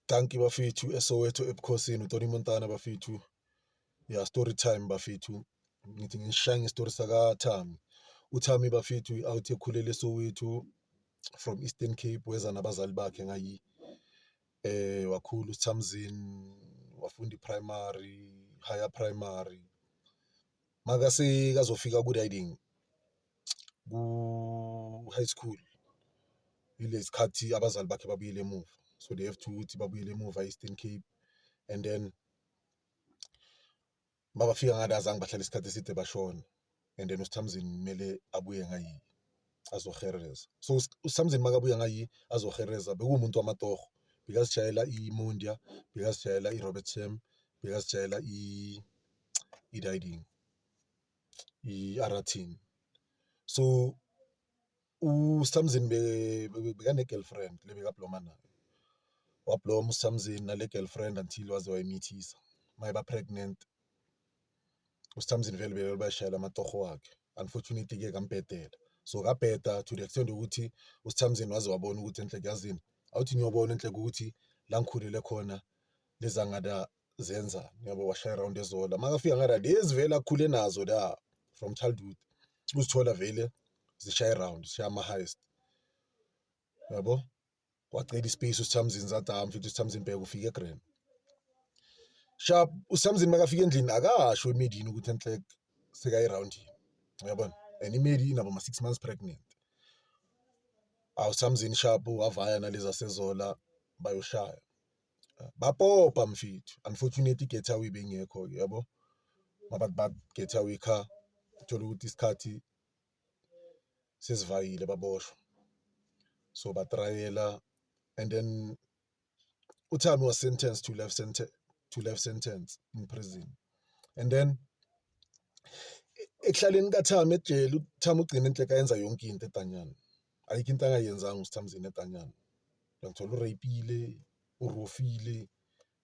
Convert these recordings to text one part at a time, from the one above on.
Dankie bafethu eSoweto ebukhosini uTony Montana bafethu. Ya story time bafethu. Ngithi ngishaye ngestory sakaThami. UThami bafethu i-out ekhulele eSoweto from Eastern Cape weza nabazali bakhe ngayi wakhula uThamzin wafunda i-primary, higher primary. Makase kazofika ku-riding ku-high school ilesikhathi abazali bakhe babuyele emuva, so they have to ukuthi babuyele emuva e-Eastern Cape. And then mabafika ngale azange bahlale isikhathi eside, bashona. And then uSthamzini kumele abuye ngayi azohereza. So uSthamzini makabuya ngayi azohereza bekuwumuntu wamatoho, bekazijayela iMondia, bekazijayela iRobertsham, bekazijayela i-riding i-Aratin. So uSthamzini bekane-girlfriend le bekabloma nayo. Wabloma uSthamzini nale girlfriend until waze wayimithisa, maye ba-pregnant. USthamzini vele bebe bayashayela amatoho wakhe, unfortunately-ke kambhedela. So kabheda to the extent ukuthi uSthamzini waze wabona ukuthi enhle kuyazini awuthi ngiyobona enhle ukuthi la ngikhulele khona lezangada zenzani yabo. Washaya round ezola, makafika ngala lezi vele akhule nazo la from childhood, uzithola vele zishaya round, zishaya ama-heist yabo. Wacela ispace uSthamzini, zathi hayi mfethu uSthamzini bheka ufike egrand sharp. USthamzini makafika endlini akasho emedini ukuthi enhle sekayi-roundini uyabona, and imedi inabo ma-6 months pregnant. AwuSthamzini sharp wavaya nalezi asezola bayoshaya, bapopa mfethu. Unfortunately i-getaway bengekho-ke yabo, mabathi ba-getaway car, uthola ukuthi isikhathi sesivayile, baboshwa. So batrayela and then uThami was sentenced to life sentence in prison. And then ekuhlaleni kaThami ejele, uThami ugcina enhleka yenza yonke into edanyana, ayikho into angayenzanga uSithamzini edanyana. Uyangithola, ureyipile, urofile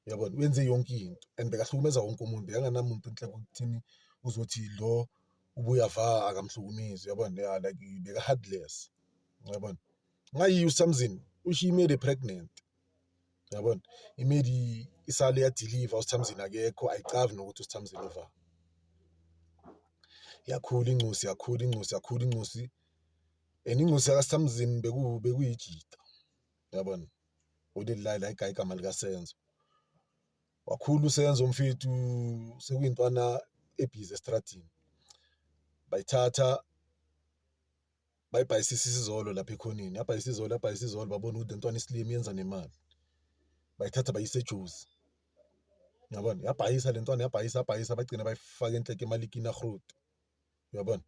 uyabona, wenze yonke into and bekahlukumeza wonke umuntu. Bekanganamuntu enhleko ukuthini uzothi lo ubuya va akamhlukumezi uyabona, yeah, like beka heartless uyabona. Ngayiyo uSithamzini ushiya imedi pregnant uyabona, imedi isale yadeliver, uSithamzini akekho, ayicavi nokuthi uSithamzini uva. Yakhula incosi, yakhula incosi, yakhula incosi, and incosi yakaSithamzini bekuyijita uyabona, uleli la igama likaSenzo. Wakhula uSenzo mfethu, sekuyintwana ebhizi estradini, bayithatha bayibhayisisa isizolo lapha ekhoneni, yabhayisa izolo, yabhayisa izolo, babona ukuthi lentwana islim yenza nemali, bayithatha bayise eJozi uyabona. Yabhayisa lentwana, yabhayisa, yabhayisa, bagcina bayifaka enhleke emalikini groot uyabona.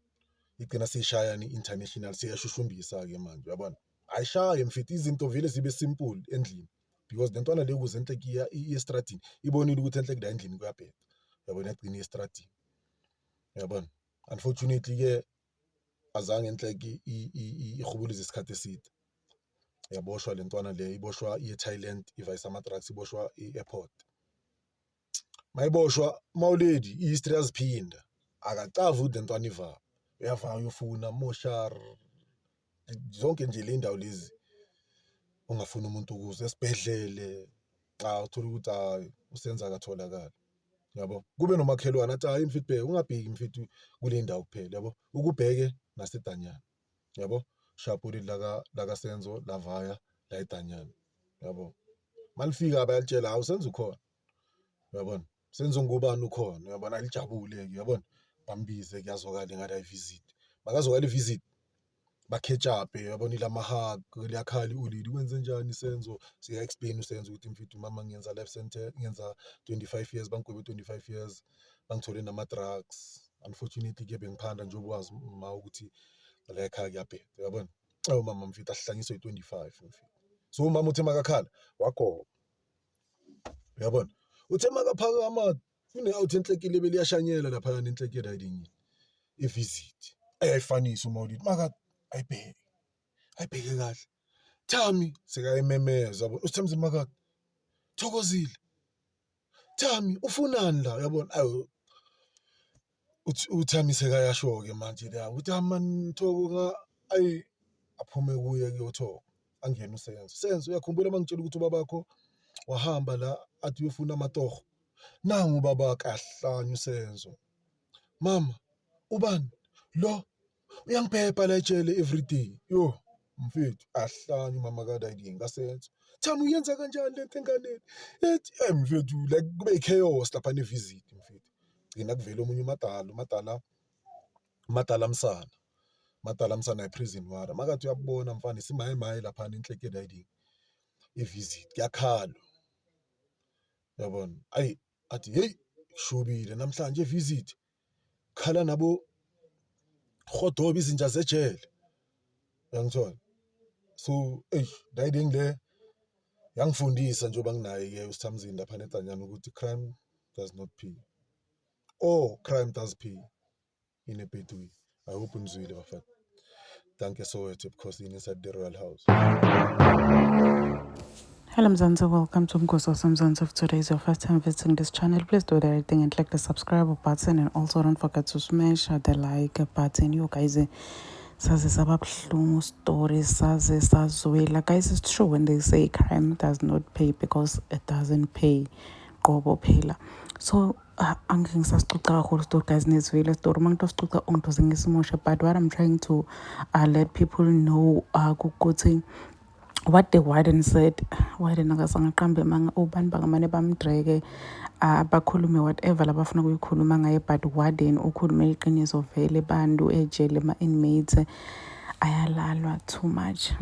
Igcina seyishaya ni-international, seyashushumbisa-ke manje uyabona. Ayishaye mfethu, izinto vele zibe simple endlini because lentwana le ukuze enhleke iya estradini ibonile ukuthi enhleke la endlini kuyabheda uyabona, yagcina iye estradini uyabona. Unfortunately-ke azange enhleke ihubulize isikhathi eside, yaboshwa lentwana le, iboshwa iye Thailand ivayisa ama-drugs, iboshwa i-airport. Mayiboshwa mawuledi i-history yaziphinda, akacavi ukuthi lentwana iva uyava uyofuna moshar zonke nje le ndawo lezi ungafuni umuntu ukuze esibhedlele, cha uthola ukuthi hayi usenza akatholakali yabo. Kube nomakhelwane athi hayi mfethu bheka, ungabheki mfethu kule ndawo kuphela yabo, ukubheke nasedanyana yabo. Shapuli laka lakaSenzo lavaya la edanyana yabo, malifika bayalitshela hawu Senzo ukhona uyabona, Senzo ngubani ukhona uyabona, alijabule-ke uyabona, bambize kuyazwakala ngathi ayi-visit, makazwakala i-visit bakhetshaphe uyabona, ilama-hug liyakhala i-oledi, wenze njani Senzo, siya-explain uSenzo ukuthi mfethu mama ngiyenza life sentence, ngiyenza 25 years, bangigwebe 25 years, bangithole nama-drugs. Unfortunately-ke bengiphanda njengoba wazi ma ukuthi la ekhaya kuyabheda uyabona. Awu mama mfethu asihlanyiswe yi-25 mfethu. So umama uthe makakhala wagoba uyabona, uthe makaphakama kune-out enhlekile beliyashanyela laphayana enhleke riding i-visit ayifanisa uMawulidi, maka ayibheke ayibheke kahle Thami sekayimemeza yabo, uSithamzini maka Thokozile Thami ufunani la uyabona. Awu uThami sekayasho-ke manje la ukuthi man Thoko nga ayi aphume kuye kuyoThoko, angene uSenzo. Senzo uyakhumbula mangitshela ukuthi ubabakho Wahamba la athi uyofuna amatoho. Nangu ubaba kahlanya uSenzo. Mama, ubani lo uyangibhebha la ejele everyday. Yo, mfethu ahlanya umama kaDaddy ngaSenzo. Thami, uyenza kanjani lento enganeni? Ethi, hey mfethu, like kube chaos lapha ne-visit mfethu. Gcina kuvela omunye umadala, umadala, umadala msana. Madala msana i-prison warder. Makathi uyabona mfana isimaye maye lapha enhleke Daddy. I-visit kuyakhalwa. Yabona? Ayi athi, hey, shubile namhlanje visit. Khala nabo hodoba izinja zejele. Uyangithola? So, eish, Daddy le yangifundisa njengoba nginaye ke uSithamzini lapha neTanyana ukuthi crime does not pay. Or crime does pay in a bad way. I hope nizwile bafethu. Dankie Soweto because inside the royal house. Hello Mzansi, welcome to Mgoso Mzansi. If today is your first time visiting this channel, please do the right thing and click the subscribe button, and also don't forget to smash the like button. You guys, saze saba buhlungu story, saze sazwela. Guys, it's true when they say crime does not pay, because it doesn't pay. Qobo phela. So angeke ngisasicoca kakhulu story, guys, nizwile story. Uma ngitosicoca ongitoze ngisimoshe, but what I'm trying to let people know ukuthi what the warden said, warden akazange aqambe manga. Ubani bangamane bamdreke, bakhulume whatever labafuna ukuyikhuluma ngaye, but warden ukhulume iqiniso vele. Bantu ejele, ama-inmates ayalalwa too much.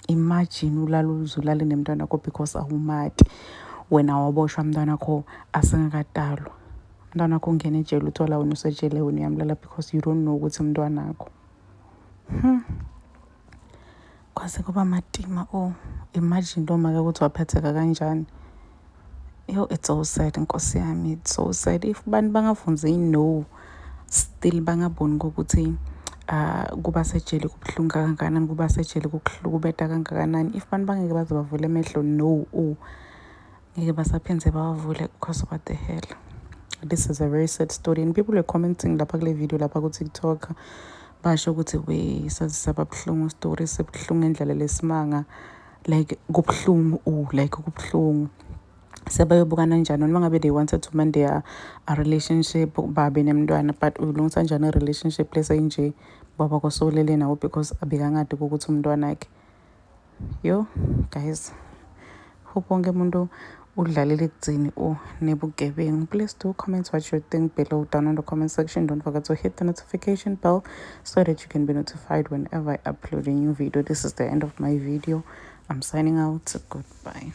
Imagine ulala uze ulale nemntwana wakho because awumati wena, waboshwa mntwana wakho asengakadalwa. Umntwana wakho ungena ejele, uthola wena usejele, wena uyamlala because you don't know ukuthi umntwana wakho. Kwaze kuba matima. Oh, imagine lo make ukuthi waphetheka kanjani. Yo, it's so sad, nkosi yami, it's so sad. If bantu bangafunzi, no, still bangaboni ukuthi kuba sejele kubuhlungu kangakanani, kuba sejele kuhlukumeta kangakanani, if bantu bangeke baze bavule emehlo, no, oh, ngeke basaphindze bawavule, because what the hell? This is a very sad story, and people were commenting lapha kule video lapha ku-TikTok, basho ukuthi we, saze saba buhlungu story, sebuhlungu indlela lesimanga, like kubuhlungu, oh, like kubuhlungu. Sebayobukana njani noma ngabe they wanted to mend their a relationship, babe nemntwana, but ulungisa njani i-relationship leseyinje, baba kosolele nawo, because abekangadi ukuthi umntwana wakhe? Yo guys, hope wonke umuntu udlalele ekuthini oh nebugebengu. Please do comment what you think below down in the comment section. Don't forget to hit the notification bell so that you can be notified whenever I upload a new video. This is the end of my video. I'm signing out. Goodbye.